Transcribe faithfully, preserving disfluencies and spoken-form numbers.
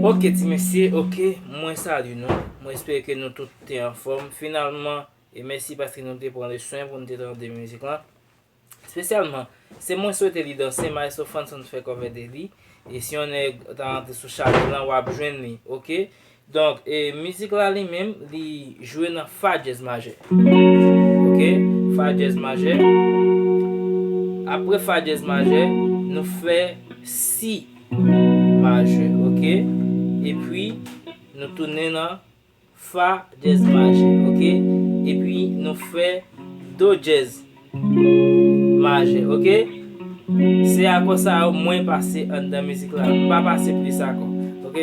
Ok, ti mesye, ok, mwen salye nou. Mwen espere ke nou tout te anfòm. Finalman, e mèsi paske nou te pran le swen pou nou te tande mizik lan. Espesyalman, se mwen swete li danse, Maestro Fanson fè kòve de li. E si yon nèg ta rantre sou chanèl lan, w ap jwenn li, ok? Donk, e, mizik la li menm, li jwe nan fa dyèz majè. Ok? Fa dyèz majè. Apre fa dyèz majè, nou fè si majè, ok? Epi, nou tounen nan fa dyèz majè, ok? Epi, nou fè do dyèz majè, ok? Se akò sa yo mwen pase anndan mizik la. M pa pase plis akò, ok?